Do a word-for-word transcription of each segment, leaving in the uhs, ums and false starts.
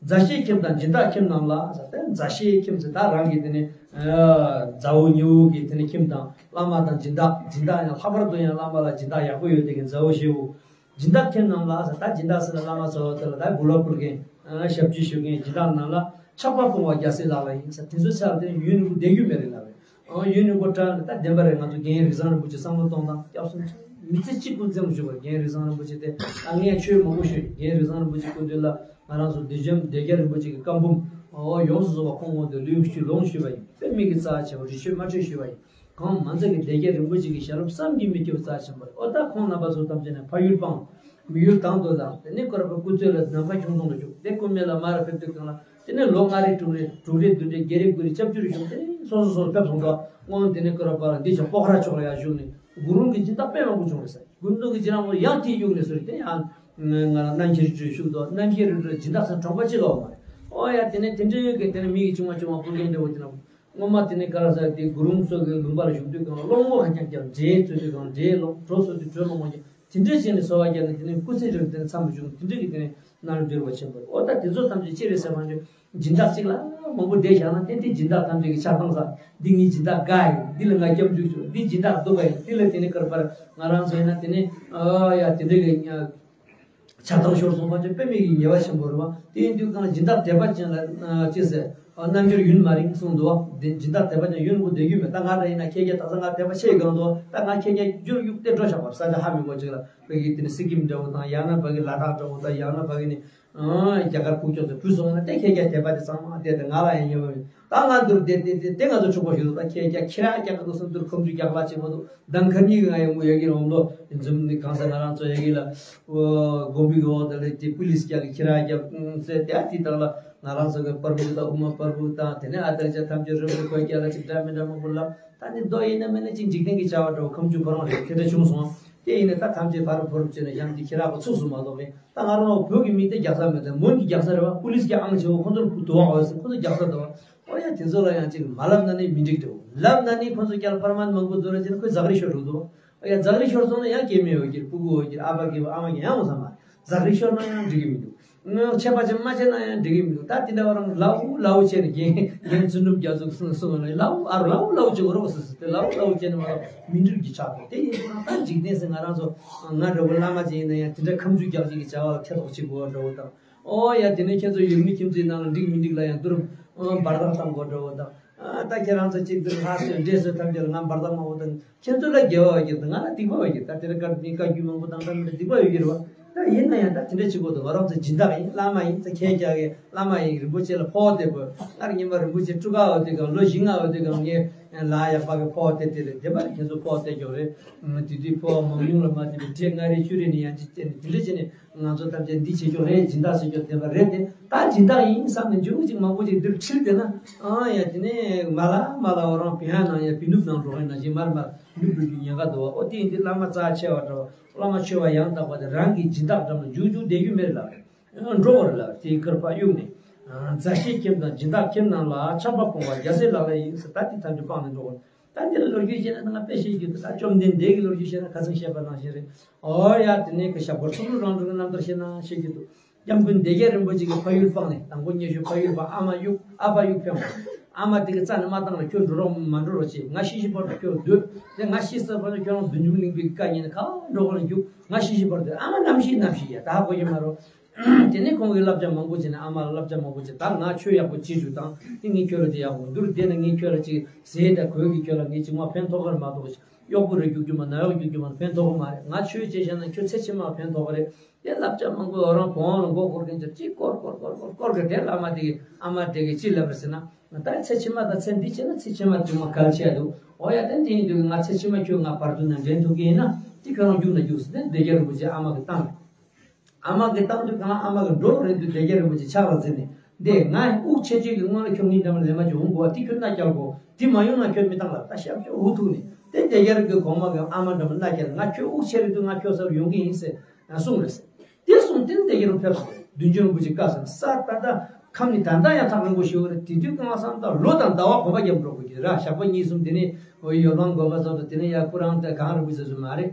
མཛའ་བཤེས་ཁྱིམ་དང་སྦྱིན་བདག་ཁྱིམ་རྣམས་ལ་ཟེར་ཏེ། མཛའ་བཤེས་ཁྱིམ་ཟེར་ད་རང་གི་དེ་ནི་མཛའ་བོ་ཉེ་བོ་གི་དེ་ནི་ཁྱིམ་དང་། བླ་མ་དང་སྦྱིན་བདག་སྦྱིན་བདག་ཡང་ལྷག་པར་དུ་ཡང་བླ་མ་ལ་སྦྱིན་བདག་ཡག་པོ་ཡོད་དེ་གི་མཛའ་བོ་ཞེ་བོ། སྦྱིན་བདག་ཁྱིམ་རྣམས་ལ་ཟེར་ད་སྦྱིན་བདག་ཟེར་ན་བླ་མ་ཚོ་དེ་ལ་ད་གུ་ལོག་ཕུལ་མཁན། ཞབས་ཕྱི་ཞུ་མཁན་སྦྱིན་བདག་རྣམས་ལ། ཆགས་པ་སྤོང་བ་རྒྱལ་སྲས་ལག་ལེན་ཡིན་ཟེར། དེ་ཚོ་ཆ་ལ་དེ་ནི་ཡུན་རིང་པོ་བསྡད་རྒྱུ་མེད་རེད་ལབ་རེད། ཨང་ཡུན་རིང་པོ་དྲག་ད་བདེན་པ་རེད། ང་ཚོ་རྒན་རིགས་བཟང་རིན་པོ་ཆེ་བསམ་བློ་གཏོང་སྟངས་སྐྱབས་སུ་མཆི། མི་ཚེ་གཅིག་པུ་འཛེམ་ཞུ་བར་རྒན་རིགས་བཟང་རིན་པོ་ཆེ་དེ། ད་ངས་ཆོས་མང་པོ་ཞུས། རྒན་རིགས་བཟང་རིན་པོ་ཆེ་སྐུ་མདུན་ལ་ང་རང་ཚོ་སྡེ་བྱམས་སྡེ་བརྒྱད་རིན་པོ་ཆེ་གི་བཀའ་འབུམ་ཨོ་ཡོངས་སུ་རྫོགས་པ་ཁོང་དབང་དུ་ལུས་ཞུས་ལོངས་ཞུས་པ་ཡིན། དཔེ་མི་གི་རྩ་ཆེ་བ་རི་ཆོས་མ་འཕྲོད་ཞུས་པ་ཡིན། གང་མ་ཚད་ཀྱི་སྡེ་བརྒྱད་རིན་པོ་ཆེ་གི་ཞལ་སློབ་བསམ་གྱིས་མི་ཁྱབ་རྩ་ཆེན་པོ་རེད། ཨོ་ད་ཁོང་རྣམ་པ་ཚོ་ཐམས་ཅད་ནས་ཕ་ཡུལ་སྤངས། མི་ཡུལ་དང་དུ་བླངས། དེ་ནས་སྐུ་རབ་སྐུ་ཚེ་ལ་ནམ་མཁའ་ཁྱུང་ཚང་དུ་བཞུགས། དེ་སྐུ་སྨད་ལ་མར་ཕེབས་དུས་སྒང་ལ། དེ་ནས་ལོ་ལྔ་རེ་དྲུག་རེ་དྲུག་རེ་བདུན་རེ་བརྒྱད་རེ་དགུ་རེ་སྐྱབས་བཅོལ་བཞུགས། དེ་ནས་སོ་སོ་སོ་ཕེབས་སོང་འདུག་སྔོན་དེ་ནས་སྐུ་རབ་པ་ལ་འདི་བྱང་པོ་ཁ་ར་ཕྱོགས་ལ་ཡར་བཞུགས་ནས་གུ་རུ་གི་སྦྱིན་བདག་དཔེ་མང་པོ་བྱུང་རེད་ཟེར། དགུན་དུས་ཀྱི་སྦྱིན་བདག་ཡང་དེའི་ཡུག་ནས་སོ་རེད། དེ་ཡང་ང་རང་རྣམ་མཁྱེན་རི་ཁྲོད་བཞུགས་འདུག་རྣམ་མཁྱེན་རི་ཁྲོད་སྦྱིན་བདག་ཚང་གྲོང་པ་གཅིག་ལོག་མ་རེད། ཨོ་ཡ་དེ་ནས་དེ་འདྲའི་ཡུལ་གི་དེ་ནས་མི་གི་ཆུང་མ་ཆུང་མ་ཕུལ་མཁན་འདྲ་བོ་དེ་ན། སྔོན་མ་དེ་ནས་ག་ར་ས་དེ་གུ་རུ་སོགས་ཀྱི་ལུང་པ་ལ་བཞུགས་དུས་སྒང་སློང་མོ་ཧ་ཅང་རྒྱབ། འདྲེ་རྩོད་དུས་སྒང་འདྲེ་སློང་གྲོ་རྩོད་དུས་གྲོ་སློང་མོ་རྒྱབ། དེ་འདྲས་བྱས་ནས་གསོལ་བ་བརྒྱབ་ནས་དེ་ནས་སྐུ་ཚེ་རིང་དེ་ནས་མཚམས་བཞུགས། དེ་འདྲས་ཀྱི་དེ་ནས་ནང་ལ་འབྱོར་བ་ཆེན་པོ་རེད། ཨོ་ད་དེ་ཚོ་ཐམས་ཅད་ཅི་རེད་ཟེར་བ་ཅིག་སྦྱིན་བདག་གཅིག་ལ་མང་པོ་བསྡད་བཞག་ན་དེ་འདི་སྦྱིན་བདག་ཐམས་ཅད་ཀྱི་ཆགས་སྡང་ས། འདི་ངའི་སྦྱིན་བདག་དགའ་ཡིན། འདི་ལ་ང་སྐྱབས་འཇུག་ཆོག་འདི་སྦྱིན་བདག་སྡུག་པ་ཡིན། འདི་ལ་དེ་ནས་ཀར་པར་ང་རང་ཚོ་ཡིན་ན་དེ་ནས་ཨ་ཡ་དེ་འདྲས་ཀྱི་ཆགས་སྡང་ཤོར་སོང་བ་ཅིག་དཔེ་མེད་ཀྱི་ཉེས་པ་ཆེན་པོ་རེད་བ། དེ་ཡིན་དུས་གང་ལ་སྦྱིན་བདག་དད་པ་ཅན་ལ་ཅི་ཟེར། རྣལ་འབྱོར་ཡུན་མ་རིང་གསུངས་འདུག་བ། དེ་སྦྱིན་བདག་དད་པ་ཅན་ཡུན་རིང་པོ་བསྡད་རྒྱུ་མེད། ད་ང་རང་ཡིན་ན་ཁྱེད་ཀྱ་ད་ས་ང་དད་པ་ཆེ་གང་འདུག་ད་ང་ཁྱེད་ཀྱ་རྒྱུར་གཡུག་སྟེ་འགྲོ་བཞག་པ་ས་ཆ་ཧ་མི་གོ་ཅིག་ལ་བ་གི་དེ་ནི་སི་ཀིམ་འདྲ་བོ་དང་ཡང་ན་བ་གི་ལ་དྭགས་འདྲ་བོ་དང་ཡང་ན་བ་གི་ནི་རྒྱ་གར་ཁུག་ཀྱོག་ཏུ་བུད་སོང་ན་དེ་ཁྱེད་ཀྱ་དད་པ་དེ་གཙང་མ་དེ་དེ་ང་ལ་ཡང་ཉེ་བ་མེད། ད་ང་འདུར་དེ་དེ་དེ་དེ་ང་ཚོ་ཕྱུག་པོ་ཞིག་འདུག་ད་ཁྱེད་ཀྱ་ཁྱི་ར་རྒྱག་ག་འདུག་སེམས་འདུར་ཁོམ་ཆུ་རྒྱག་པ་ཆེན་པོ་འདུག་མདང་ཁ་ཉིན་ང་ཡང་མོ་ཡ་གི་རོང་ལོ་འཛུམ་ནི་གང་ས་ང་རང་ཚོ་ཡ་གི་ལ་དགོན་པའི་འོག་ད་ལས་དེ་པུ་ལིས་རྒྱག་གི་ཁྱི་ར་རྒྱག་ཟེར་དེ་ཨ་དེ་དག་ལ་ང་རང་ཚོ་གི་པར་བུ་དང་དབུ་མ་པར་བུ་དང་དེ་ནས་ཨ་དར་ཅག་ཐམས་ཅད་རིམ་པས་ཁོས་རྒྱ་ལ་ཅིག་འདྲ་མི་འདྲ་མང་པོ་ལབ། ད་ནི་མདོ་ཡིན་ན་མིན་ན་ཅིག་འཇིག་རྟེན་གྱི་བྱ་བ་འདྲ་བོ་ཁམ་ཆུ་ཁོ་རང་རེད། དེ་འདྲ་བྱུང་སོང་། དེ་ཡིན་ན་ད་ཐམས་ཅད་ཕར་ཕོར་བྱས་ནས་ཡང་དེ་ཁྱི་རག་པ་ཚུགས་སུ་མ་གཏོགས་མེད། ད་ང་རང་བོད་ཀྱི་མི་དེ་རྒྱག་ས་མེད་དེ་མོན་གྱི་རྒྱག་ས་རེད་བ། པུ་ལིས་ཀྱི་ཨང་ཆེ་བོ་ཁོ་ཚོར་དུ་བ་འོས་སེ་ཁོ་ཚོ་རྒྱག་ས་དུ་བ། ཨོ་ཡ་དེ་ཚོ་ལ་ཡང་ཅིག་མ་ལབ་ན་ནི་མི་འགྲིག་འགྲོ། ལབ་ན་ནི་ཁོ་ཚོ་རྒྱལ་པར་མ་མང་པོ་བཟོ་ར་བྱས་ན་ཁོས་ཟག་རི་ཤོར་འགྲོ་འདུག་ཨོ་ཡ་ཟག་རི་ཤོར་སོང་ན་ཡང་སྐྱེ་མེད་འོས་ཀྱི་སྤུ་གུ་འོས་ཀྱི་ཨ་ཕ་གི་ཨ་མ་གི་ཡང་འོས་ས་མ་རེད། ཟག་རི་ཤོར་ན་ཡང་འགྲིག་གི་མི་འདུག་ཆད་པ་ཅན་མ་ཆད་ན་ཡང་འགྲིག་གི་མི་འདུག་ད་དེ་འདྲ་བ་རང་ལའུ་ལའུ་བྱས་ནས་རྒན་རྒན་ཚུལ་ཁྲིམས་རྒྱ་མཚོ་གསུང་གསུང་ལ་ལའུ་ཨ་རུ་ལའུ་ལའུ་བྱེད་དགོས་རོགས་ཟེར་ཟེར་ཏེ་ལའུ་ལའུ་བྱས་ནས་མ་རོགས་མི་འགྲིག་གི་ཆགས་འདུག་དེ་ཡིན་དུས་ན་ད་འཇིག་རྟེན་ཟེར་ང་རང་ཚོ་ང་འདྲ་བོ་བླ་མ་ཅིག་ཡིན་ན་ཡང་དེ་འདྲ་ཁམ་ཆུ་རྒྱག་ཅིག་གི་བྱ་བ་ལ་ཐེ་གཏོགས་བྱེད་དགོས་པ་འདྲ་བོ་དང་། ཨོ་ཡ་དེ་ནས་ཁྱེད་ཚོ་ཡུལ་མི་ཁྱིམ་མཚེས་ནང་ལ་འགྲིག་མི་འགྲིག་ལ་ཡང་བསྡུར་འབར་ཐག་གཏང་དགོས་འདྲ་བོ་དང་། ད་ཁྱེད་རང་ཚོ་གཅིག་བསྡུར་ལྷག་སོས་འདྲེས་སོས་ཐམས་ཅད་ལ་ང་འབར་ཐག་མང་བོ་དང་། ཁྱེད་ཚོ་ལ་དགེ་བ་བ་གྱིས་དང་ང་ལ་སྡིག་པ་བ་གྱིས། ད་དེ་འདྲ་བཀའ་མི་བཀའ་བརྒྱུད་མང་པོ་དང་འདྲ་མི་འདྲ་སྡིག་པ་ཡོད་ཀྱི་རེད་བ། ད་ཡིན་ན་ཡང་ད་དེ་འདྲ་བྱེད་དགོས་འདུག་ང་རང་ཚོ་སྦྱིན་བདག་ཡིན། བླ་མ་ཡིན། ད་ཁྱེད་ཅག་གི་བླ་མ་ཡིན། རིན་པོ་ཆེ་ལ་ཕོག་སྟེ་དགོས། སྔར་ཉི་མ་རིན་པོ་ཆེ་སྤྲུལ་ཁ་འོ་དེ་གང་ལོ་བཞི་ལྔ་འོ་དེ་གང་ངས་ལ་ཡག་པ་གི་ཕོག་སྟེ་དེ་རེད། དེ་མ་རེད། ཁྱེད་ཚོ་ཕོག་སྟེ་ཀྱོག་རེད། དེ་དུས་ཕོག་མང་ཉུང་ལ་མ་བལྟས་པའི་འབྲས་ལྔ་རེ་བཅུ་རེ་ནས་ཡང་ཅིག་བལྟས་ནས་དེ་འདྲ་བྱས་ནས་ང་ཚོ་ཐམས་ཅད་འདི་བྱེད་ཀྱོག་རེད། སྦྱིན་བདག་བྱེད་ཀྱོག་བསྟན་པ་རེད་དེ། ད་སྦྱིན་བདག་ཡིན་བསམ་ནས་མཇུག་ཅིག་མང་པོ་ཅིག་འདིར་ཁྲིད་བསྡད་ན། ཨང་ཡ་དེ་ནས་མ་ལ་མ་ལ་འོ་རང་བི་ཧ་ནང་ཡ་བི་ནུབ་ནང་འགྲོ་མཁན་ནང་བཞིན་མར་མར་ནུབ་འགྲོ་རྒྱུ་ཉེན་ཁ་འདུག་བ། ཨོ་དེ་ཡིན་དུས་བླ་མ་རྩ་ཆེ་བ་འདྲ་བ། བླ་མ་ཆོས་པ་ཡང་དག་པ་དེ་རང་གི་སྦྱིན་བདག་འགྲམ་ལ་མཇུག་མཇུག་བསྡད་རྒྱུ་མེད་ལབ་རེད། འགྲོ་བར་ལབ་རེད། དེའི་ཁར་ཕར་གཡུགས་ནས། མཛའ་བཤེས་ཁྱིམ་དང་སྦྱིན་བདག་ཁྱིམ་རྣམས་ལ་ཆགས་པ་སྤོང་བ་རྒྱལ་སྲས་ལག་ལེན་ཡིན་ཟེར། ད་དེ་ཐམས་ཅད་སྤངས་ནས་འགྲོ་དགོས། ད་འདི་ལ་ལོ་རྒྱུས་བཤད་ན་ད་ང་དཔེ་བཤད་རྒྱུ་འདུག་ད་བཅོམ་ལྡན་འདས་ཀྱི་ལོ་རྒྱུས་བཤད་ན་ཁ་སང་བཤད་པ་ནང་བཞིན་རེད། ཨོ་ཡ་དེ་ནས་ཀྱི་ཞབས་པར་སུ་ལུ་རང་གྲོལ་གྱི་རྣམ་ཐར་བཤད་ན་བཤད་རྒྱུ་འདུག་སྐྱབས་མགོན་སྡེ་བརྒྱད་རིན་པོ་ཆེ་གིས་ཕ་ཡུལ་སྤངས་ནས། དང་པོ་སྙན་ཞུ་ཕ་ཡུལ་སྤངས། ཨ་མ་གཡུག་ཨ་ཕ་གཡུག་ཕེབས་འོང་། ཨ་མ་དེ་གིས་རྩ་ནས་མ་བཏང་ལ་ཁྱོད་འགྲོ་རོགས་མ་འགྲོ་རོགས་བྱེད། ང་ཤི་ཤི་བར་དུ་ཁྱོད་སྡོད། དེ་ང་ཤི་ས་བར་དུ་ཁྱོད་རང་བདུད་འཇོམས་གླིང་པའི་བཀའ་ཉན་ནས་གང་འགྲོ་གང་ལ་རྒྱུག་ང་ཤི་ཤི་བར་དུ། ཨ་མ་ནམ་ཤི་ནམ་ཤི་ཡ་ད་ཧ་གོ་གི་མ་རོགས། དེ་ནས་ཁོང་གིས་བསླབ་བྱ་མང་པོ་བྱས་ནས། ཨ་མ་ལ་བསླབ་བྱ་མང་པོ་བྱས། ད་ང་ཆོས་ཡག་པོ་བྱེད་བཅུག་དང་། དེ་ངས་ཁྱོད་ལ་དེ་ཡག་པོ་འདུར་བསྡད་ན་ངས་ཁྱོད་ལ་ཅིག་ཟས་དང་གོས་ཀྱིས་ཁྱོད་ལ་ངས་ཅིག་མ་ཕན་ཐོགས་ཀྱི་མ་གཏོགས། གཡོག་པོ་རེ་རྒྱུག་རྒྱུ་མ། ནང་གཡོག་རྒྱུག་རྒྱུ་མ་ཕན་ཐོགས་ཀྱི་མ་རེད། ང་ཆོས་བྱེད་བཞག་ན་ཁྱོད་ཚེ་ཕྱི་མ་ཕན་ཐོགས་པ་རེད། དེ་བསླབ་བྱ་མང་པོ་འོ་རང་གོང་ལ་མགོ་འཁོར་མཁན་ཚོར་ཅིག་སྐོར་སྐོར་སྐོར་སྐོར་སྐོར་གི། དེ་བླ་མ་དེ་གིས་ཨ་མ་དེ་གིས་ཅི་ལབ་རེད་ཟེར་ན། ད་ཚེ་ཕྱི་མ་དང་ཚེ་འདི་བྱས་ན་ཚེ་ཕྱི་མ་དུས་མ་གལ་ཆེ་འདུག་འོ་ཡ་དེ་འདི་ཡིན་དུས་ང་ཚེ་ཕྱི་མ་ཁྱོད་ང་བར་དུ་ན་འདྲེན་ཐུབ་ཀྱི་ཡིན་ན་དེ་ཁྱོད་རང་རྒྱུགས་ན་རྒྱུགས་ཟེར་ཏེ་སྡེ་བརྒྱད་རིན་པོ་ཆེ་ཨ་མ་གིས་བཏང་། ཨ་མ་གིས་བཏང་དུས་གང་ཨ་མ་གིས་འགྲོ་རན་དུས་སྡེ་བརྒྱད་རིན་པོ་ཆེ་ཕྱག་ལ་འཛིན་ནས། འདི་ང་དབུགས་ཆད་ཆད་ཀྱི་སྔོན་ལ་ཁྱོད་ངའི་འགྲམ་ལ་ལན་མ་ཅིག་འོང་དགོས་པ། དེ་ཁྱོད་མནའ་བསྐྱལ་དགོས། དེ་མ་ཡོང་ན་ཁྱོད་མི་བཏང་ལབ། ད་ཞབས་ཕྱི་འུ་ཐུག་ནས་དེ་སྡེ་བརྒྱད་ཀྱི་གོང་མ་གི་ཨ་མ་འགྲམ་ལ་མནའ་བསྐྱལ། ང་ཁྱོད་དབུགས་ཆད་རན་དུས་ང་ཁྱོད་སར་ཡོང་གི་ཡིན་ཟེར་གསུངས་རེད་ཟེར། དེ་གསུངས་དེ་ནས་སྡེ་བརྒྱད་རིན་པོ་ཕེབས་སོང་། བདུད་འཇོམས་རིན་པོ་ཆེ་བཀའ་གསུངས་ས། ད་ལྟ་ཁམས་ནི་ད་ལྟ་ཡང་ཐག་རིང་པོ་ཞིག་རེད། དེ་དུས་གང་བསམ་ད་ལོ་དང་ཟླ་བ་གོམ་པ་རྒྱབ་འགྲོ་དགོས་ཀྱི་ར། ཞག་པོ་གཉིས་གསུམ་དེ་ནས་འོ་ཡོ་ལང་དགོན་པ་ཚོ་དང་། དེ་ནས་ཡར་སྐུ་རང་དེ་གངས་རིན་པོ་ཆེ་ཚོ་མ་རེད།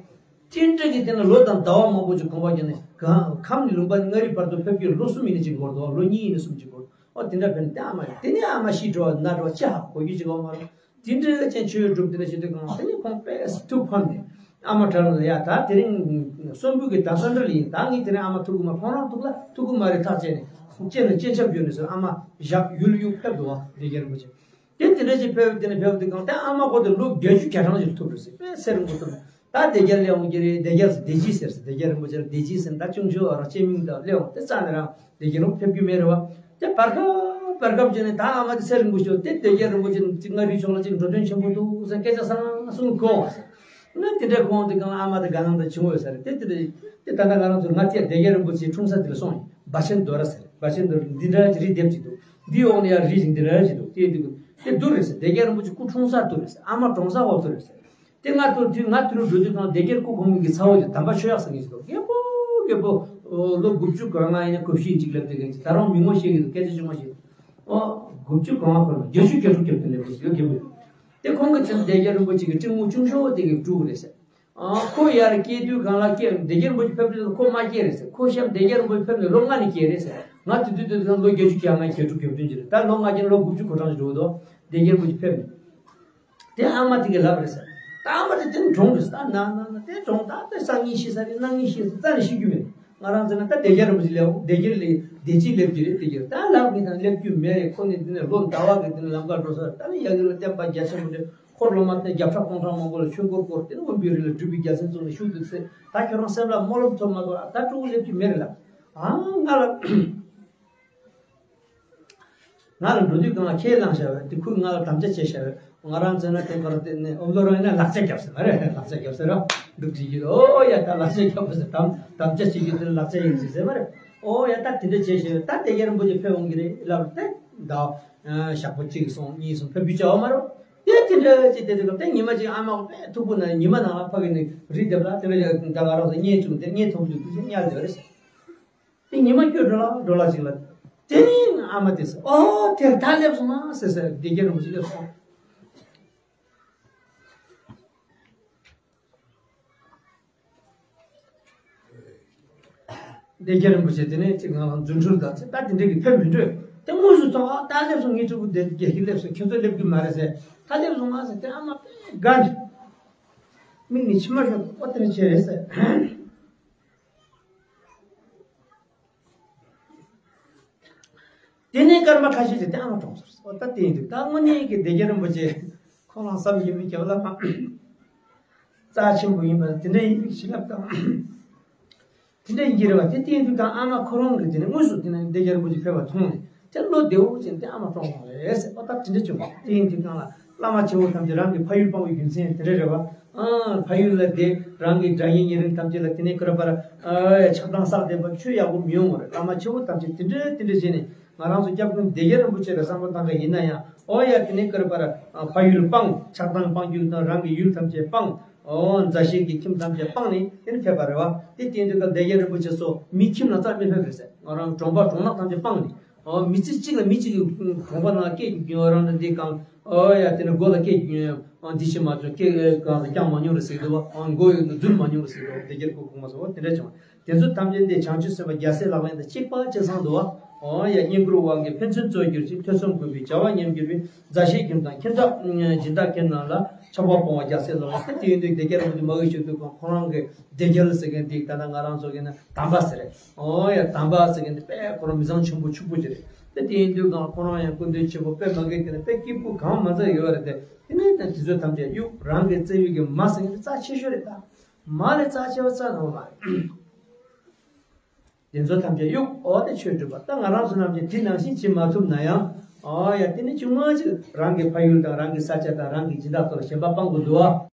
ཅི་འདྲ་གི་དེ་ན་ལོ་དང་ཟླ་བ་མང་པོ་ཅིག་གོམ་པ་བརྒྱབ་ནས་གང་ཁམས་ནས་ལུང་པ་ནས་མངའ་རིས་བར་དུ་ཕེབས་རྒྱུར་ལོ་གསུམ་ཡིན་ན་ཅིག་འགོར་འདུག་ལོ་གཉིས་ཡིན་ན་གསུམ་ཅིག་འགོར། ཨོ་དེ་འདྲ་ཕེབས་ནས་དེ་ཨ་མ་རེད། དེ་ནས་ཨ་མ་ཤི་འགྲོ་བ་ན་འགྲོ་བ་ཅི་ཧ་གོ་རྒྱུ་ཅིག་ཡོད་མ་རེད། དེ་འདྲའི་ཅན་ཆོས་སྒྲུབ་དེ་འདྲ་བྱེད་དུས་གང་དེ་ནས་ཁོང་དཔེ་ཐུགས་ཕམ་ནས་ཨ་མ་དྲག་ལ་ཡ་ད་དེ་རིང་གསོན་པོ་གི་ད་གསོན་འདྲ་ལ་ཡིན། ད་ངས་དེ་རིང་ཨ་མ་ཐུག་གི་མ་ཁོང་རང་ཐུག་ལ་ཐུག་གི་མ་རེད་ཐག་བཅད་ནས་སྤྱན་ལ་སྤྱན་ཆབ་བསྒྱུར་ནས་ཟེར་ཨ་མ་བཞག་ཡུལ་ཡུལ་ཕེབས་འདུག་བ་སྡེ་རྒྱལ་རིན་པོ་ཆེ། དེ་དེ་འདྲ་ཞིག་ཕེབས་དེ་ནས་ཕེབས་དུས་གང་ད་ཨ་མ་ཁོ་དེ་ལོ་བརྒྱད་ཅུ་གྱ་གྲངས་ཞིག་ཐུབ་རེད་ཟེར་དཔེ་སེ་རིང་པོ་ཐུབ་ནས་ད་སྡེ་རྒྱལ་སླེབས་འོང་གི་རེད། སྡེ་རྒྱལ་ཟེར་སྡེ་སྤྱི་ཟེར་ཟེར་སྡེ་རྒྱལ་རིན་པོ་ཆེ་ལ་སྡེ་སྤྱི་ཟེར་ད་ཅུང་ཞོ་རང་སྤྱན་མིང་དང་སླེབས་འོང་དེ་རྩ་ནས་རང་སྡེ་རྒྱལ་རིན་པོ་ཕེབས་རྒྱུ་མེད་རེད་བ། དེ་བར་སྐབས་བར་སྐབས་བྱས་ནས་ད་ཨ་མ་དེ་སེ་རིང་པོ་ཞིག་དེ་སྡེ་རྒྱལ་རིན་པོ་ཆེ་ཅིག་མངའ་རིས་ཕྱོགས་ལ་ཅིག་འགྲོ་དོན་ཆེན་པོ་འདུག་ཟེར་སྐད་ཆ་ཚང་གསུང་གོ་བ་ཟེར། ང་དེ་འདྲའི་གོང་དུ་གང་ཨ་མ་དང་དགའ་སྣང་དང་བྱུང་བས་ཟེར་དེ་དེ་དེ་ད་ལྟ་ང་རང་ཚོ་ང་དེ་སྡེ་རྒྱལ་རིན་པོ་ཆེའི་འཁྲུངས་ས་དེ་ལ་སོང་ཡིན། སྦ་ཆེན་རྡོ་ར་ཟེར་སྦ་ཆེན་རྡོ་ར་འདི་འདྲ་ཅིག་རི་ལྡེབས་ཅིག་འདུག་འདི་འོག་ནས་ཡར་རི་ཞིག་འདི་འདྲ་ཅིག་འདུག་དེ་དེ་དེ་དུ་རེད་ཟེར། སྡེ་རྒྱལ་རིན་པོ་ཆེ་སྐུ་འཁྲུངས་ས་དུ་རེད་ཟེར། ཨ་མ་གྲོངས་ས་འོག་དུ་རེད་ཟེར། དེ་ང་དུ་དུས་ང་དུ་རུ་འགྲོ་དུས་གང་སྡེ་རྒྱལ་སྐུ་གོང་མ་གི་ཚ་བོ་ཅིག་དམ་པ་ཆོས་གཡག་ཟེར་མཁན་ཅིག་འདུག་རྒད་པོ་རྒད་པོ་ལོ་དགུ་བཅུ་གོ་ལྔ་ཡིན་ན་གོ་བཞི་ཅིག་སླེབས་དེ་གན་ཅིག་ད་རུང་མི་ངོ་ཤེས་ཀྱི་འདུག་སྐད་ཆ་ཅུང་མ་ཤེས། ཨོ། དགུ་བཅུ་གོ་ལྔ་འཁོར་ལ་བརྒྱད་ཅུ་གྱ་དྲུག་སྐྱོབ་དུ་སླེབས་ཀྱི་ཡོད་ཀྱི་མོད། དེ་ཁོང་གི་ཚེ་སྡེ་རྒྱལ་རིན་པོ་ཆེ་གི་སྤྲིན་ངོ་ཅུང་ཤོས་དེ་གི་བཀྲུ་གི་རེད་ཟེར། ཨ་ཁོ་ཡར་སྐྱེས་དུས་གང་ལ་སྐྱེས་སྡེ་རྒྱལ་རིན་པོ་ཆེ་ཕེབས་དུས་ཁོ་མ་སྐྱེས་རེད་ཟེར། ཁོ་གཤམ་སྡེ་རྒྱལ་རིན་པོ་ཆེ་ཕེབས་ནས་ལོ་ལྔ་ནས་སྐྱེས་རེད་ཟེར། ང་དེ་དུས་དེ་དུས་ལོ་བརྒྱད་ཅུ་གྱ་ལྔ་གྱ་དྲུག་གྱ་བདུན་གྱི་རེད། ད་ལོ་ལྔ་གྱ་ལོ་དགུ་བཅུ་གོ་གྲངས་ཤིག་འགྲོ་གི་འདུག་སྡེ་རྒྱལ་རིན་པོ་ཆེ་ཕེབས་ནས། དེ་ཨ་མ་དེ་གིས་ལབ་རེད་ཟེར། ད་ཨ་མ་དེ་དེ་གྲོངས་རེད་ཟེར། ད་ན་ན་ན་དེ་གྲོངས་ད་དེ་སང་ཉིན་ཤི་ས་རེད། གནངས་ཉིན་ཤི་ས་རྩ་ནས་ཤི་རྒྱུ་མེད། ང་རང་ཚོ་ན་ད་སྡེ་རྒྱལ་རིན་པོ་ཆེ་སླེབས་སྡེ་རྒྱལ་ལས་སྡེ་སྤྱི་སླེབས་ཀྱི་རེད། སྡེ་རྒྱལ་ད་ལབ་མི་དང་སླེབས་རྒྱུ་མེད་རེད། ཁོ་ནི་དེ་ནས་ལོ་ཟླ་བ་གི་དེ་ནས་ལམ་ཁ་འགྲོ་ས་རེད། ད་ནི་ཡ་གི་ལ་བསྟན་པ་རྒྱ་ཆེན་པོ་འདྲ་འཁོར་ལོ་མ་བསྟན་བརྒྱ་ཕྲག་སྟོང་ཕྲག་མང་པོ་ལ་ཆོས་འཁོར་བསྐོར་དེ་ནི་དབེན་པའི་རི་ལ་སྒྲུབ་པའི་རྒྱལ་མཚན་བཙུགས་ནས་བཞུགས་འདུག་ཟེར། ད་ཁྱོད་རང་སེམས་ལ་རྨོ་ལམ་ཐོབ་མ་གཏོགས་ད་སྤྲོ་བོ་སླེབས་ཀྱི་མེད་རེད་ལ། ཨ་ང་ལ། ང་ལ་འགྲོ་དུས་གང་ལ་ཁས་བླངས་བྱ་བས་དེ་ཁོས་ང་ལ་དམ་བཅའ་བྱས་བྱ་བས། ང་རང་ཚོ་ན་དེ་གར་དེ་ནས་ཨོ་ལོ་རང་ཡིན་ན་ལག་ཆ་རྒྱབ་ཟེར་མ་རེད། ལག་ཆ་རྒྱབ་ཟེར་ར་འདུག་བྱེད་ཀྱི་ཨོ་ཡ་ད་ལག་ཆ་རྒྱབ་ཟེར། དམ་དམ་བཅའ་བྱེད་ཀྱི་དེ་ལག་ཆ་ཡིན་ཟེར་ཟེར་མ་རེད། ཨོ་ཡ་ད་དེ་འདྲ་བྱས་བྱས་ད་དེ་རྒྱལ་རིན་པོ་ཆེ་ཕེབས་འོང་གི་རེད་ལབ་སྟེ་ད་ཞག་པོ་གཅིག་སོང་གཉིས་སོང་ཕེབས་རྒྱུ་བྱ་བ་མ་རེད། དེ་དེ་འདྲ་བྱས་དེ་དེ་སྐབས་དེ་ཉི་མ་གཅིག་ཨ་མ་དཔེ་ཐུག་པོ་ན་ཉི་མ་ནང་ལ་ཕ་གི་ནས་རི་འདེབས་ལ་དེ་འདྲ་ཡ་ད་ང་རང་ཚོ་བརྙན་བྱུང་དེ་བརྙན་ཐུང་པོ་ཅིག་ཐུག་ཚེ་གཉའ་བདེ་བ་རེད། དེ་ཉི་མ་སྐྱོ་འགྲོ་ལ་འགྲོ་ལ་ཅིག་ལ། དེ་ནི་ཨ་མ་དེས་ཨོ་དེར་ད་སླེབས་སོང་ང་ཟེར་ཟེར་སྡེ་རྒྱལ་རིན་པོ་ཆེ་སླེབས་སོང་། སྡེ་རྒྱལ་རིན་པོ་ཆེ་དེ་ནས་ཅིག་ང་ལ་རྫུ་འཕྲུལ་དང་ཚེ་ད་དེ་འདྲ་གི་ཕེབས་མི་འགྲོ། དེ་དངོས་སུ་ཚོགས་ཨ་ད་སླེབས་སོང་། ངའི་ཕྲུ་གུ་སྡེ་རྒྱལ་གྱིས་སླེབས་སོང་། ཁྱེད་ཚོ་སླེབས་རྒྱུ་མ་རེད་ཟེར། ད་སླེབས་སོང་ང་ཟེར་དེ་ཨ་མ་དཔེ་དགའ་འདི། མིག་ནས་མཆི་མ་ཤོར་ཨོ་དེ་འདྲ་བྱས་རེད་ཟེར། དེ་ནས་སྐར་མ་ཁ་ཤས་ཤིག་དེ་ཨ་མ་གྲོངས་སོང་། ཨོ་ད་དེ་ཡིན་དུས་ད་དངོས་གནས་ཀྱི་སྡེ་རྒྱལ་རིན་པོ་ཆེ་ཁོང་རང་བསམ་གྱིས་མི་ཁྱབ་བླ་མ་རྩ་ཆེན་པོ་ཡིན་པ་དེ་འདྲ་ཡིན་པའི་བྱིན་རླབས་དང་། དེ་འདྲ་ཡིན་གྱི་རེད་བ། དེ་དེ་ཡིན་དུས་ད་ཨ་མ་ཁོ་རང་གིས་དེ་ནས་དངོས་སུ་དེ་ནས་སྡེ་རྒྱལ་རིན་པོ་ཆེ་ཕེབས་པ་མཐོང་ནས་དེ་བློ་བདེ་བོ་ཅན་དེ་ཨ་མ་གྲོངས་སོང་རེད་ཟེར། ཨོ་ད་དེ་འདྲ་བྱུང་བ་དེ་ཡིན་དུས་གང་ལ་བླ་མ་ཆེ་བོ་ཐམས་ཅད་རང་གི་ཕ་ཡུལ་སྤངས་པའི་རྒྱུ་མཚན་དེ་འདྲ་རེད་བ། ཨ་ཕ་ཡུལ་ལ་བསྡད་རང་གི་དགྲ་གཉེན་ཉེ་རིང་ཐམས་ཅད་ལ་དེ་ནས་ཀུ་ར་པར་ཨ་ཆགས་སྡང་བསགས་བསྡད་པ་ཆོས་ཡག་པོ་མི་ཡོང་བ་རེད། བླ་མ་ཆེ་བོ་ཐམས་ཅད་དེ་འདྲ་དེ་འདྲ་བྱས་ནས་ང་རང་ཚོ་སྐྱབས་མགོན་སྡེ་རྒྱལ་རིན་པོ་ཆེ་ལ་བསམ་བློ་བཏང་ག་ཡིན་ན་ཡང་ཨོ་ཡ་དེ་ནས་ཀུ་ར་པར་ཨ་ཕ་ཡུལ་སྤངས་ཆགས་སྡང་སྤང་རྒྱུ་དང་རང་གི་ཡུལ་ཐམས་ཅད་སྤངས་ཨོ་མཛའ་བཤེས་ཀྱི་ཁྱིམ་ཐམས་ཅད་སྤངས་ནས་དེ་ནས་ཕེབས་པ་རེད་བ། དེ་དེ་དུས་སྐབས་སྡེ་རྒྱལ་རིན་པོ་ཆེ་སོགས་མི་ཁྱིམ་ལ་རྩ་མི་ཕེབས་རེད་ཟེར། ང་རང་གྲོང་པ་གྲོང་ནག་ཐམས་ཅད་སྤངས་ནས། ཨོ་མི་ཚེ་གཅིག་ལ་མི་གཅིག་གི་གྲོང་པ་ནང་སྐད་རྒྱུ་རང་དང་འདི་གང་ཨོ་ཡ་དེ་ནས་མགོ་ལ་སྐད་རྒྱུ་ཨོ་འདི་ཤི་མ་བྱུང་སྐད་གང་ལ་རྐྱང་མ་མྱོང་རེད་ཟེར་གི་འདུག་བ། ཨོ་མགོ་ཡོད་ན་རྫུན་མ་མྱོང་རེད་ཟེར་གི་འདུག་བ། དེ་རྒྱལ་ཁོ་གོང་མ་སོགས་དེ་འདྲ་བྱུང་བ། དེ་ཚོ་ཐམས་ཅད་འདི་བྱང་ཆུབ་སེམས་དཔའ་རྒྱལ་སྲས་ལག་ལེན་དང་གཅིག་པ་གཅིག་མཚུངས་འདུག་བ། ཨོ་ཡ་བསྙེན་བཀུར་དབང་གིས་ཕན་ཚུན་གཙོར་གྱུར་ཅིང་ཐོས་བསམ་སྒོམ་པའི་བྱ་བ་ཉམས་གྱུར་པའི་མཛའ་བཤེས་ཁྱིམ་དང་ཁྱིམ་བདག་སྦྱིན་བདག་ཁྱིམ་རྣམས་ལ་ཆགས་པ་སྤོང་བ་རྒྱལ་སྲས་ལག་ལེན་དེ་ཡིན་དུས་སྡེ་རྒྱལ་རིན་པོ་ཆེ་མ་གི་ཞུ་དུས་གང་ཁོ་རང་གི་སྡེ་རྒྱལ་ཟེར་མཁན་འདི་ད་ལྟ་ང་རང་ཚོ་གི་ན་དམ་པ་ཟེར་རེད། ཨོ་ཡ་དམ་པ་ཟེར་མཁན་འདི་དཔེ་ཁོ་རང་མི་ཚང་ཆེན་པོ་ཕྱུག་པོ་ཅིག་རེད། དེ་དེ་ཡིན་དུས་གང་ཁོ་རང་ཡང་སྐུ་མདུན་ཆེན་པོ་དཔེ་མ་གི་དེ་ནས་དཔེ་སྐྱིད་པོ་གང་མ་ཚད་ཡོད་རེད་དེ། དེ་ནས་ད་དེ་ཚོ་ཐམས་ཅད་གཡུག་རང་གི་བཙལ་ཡུལ་གྱི་མ་ཟེར་མཁན་འདི་རྩ་ཆེ་ཤོས་རེད་ད། མ་ལས་རྩ་ཆེ་བ་རྩ་ནང་མ་རེད། དེ་ཚོ་ཐམས་ཅད་གཡུག་ཨོ་དེ་ཆོས་སྒྲུབ་པ་ད་ང་རང་ཚོ་རྣམས་ཀྱིས་དེ་ནང་བཞིན་བྱེད་མ་ཐུབ་ན་ཡང་ཨོ་ཡ་དེ་ནི་ཅུང་མ་ཅིག་རང་གི་ཕ་ཡུལ་དང་རང་གི་ས་ཆ་དང་རང་གི་སྦྱིན་བདག་ཚོ་ལ་ཞེན་པ་སྤང་དགོས་འདུག་ཨ།